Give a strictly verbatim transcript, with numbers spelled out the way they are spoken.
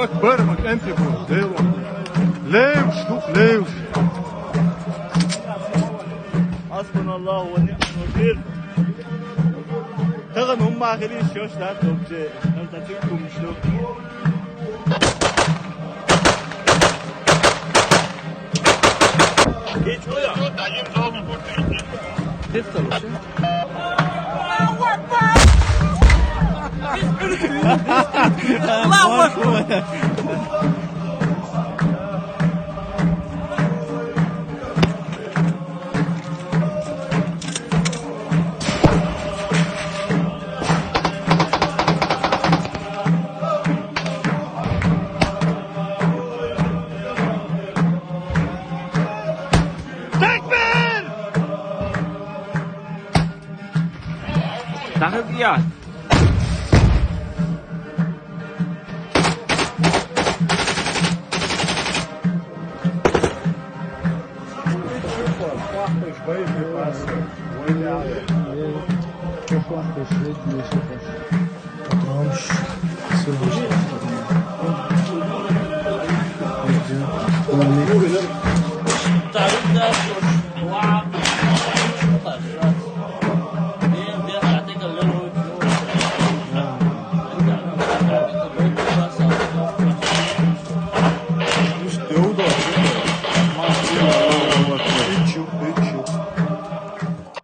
Акбар, макьанти бу, Дела. Левш, дух, левш. Асбуналлагьу ва ниъмал вакил. Тагъан умма хилис шош дат обже. Алтатик кумшлу. Геч оя. Аллагьу акбар! Аллагьу акбар! Такбир! Тахият! Патронш. Всё вышло. Пойдём.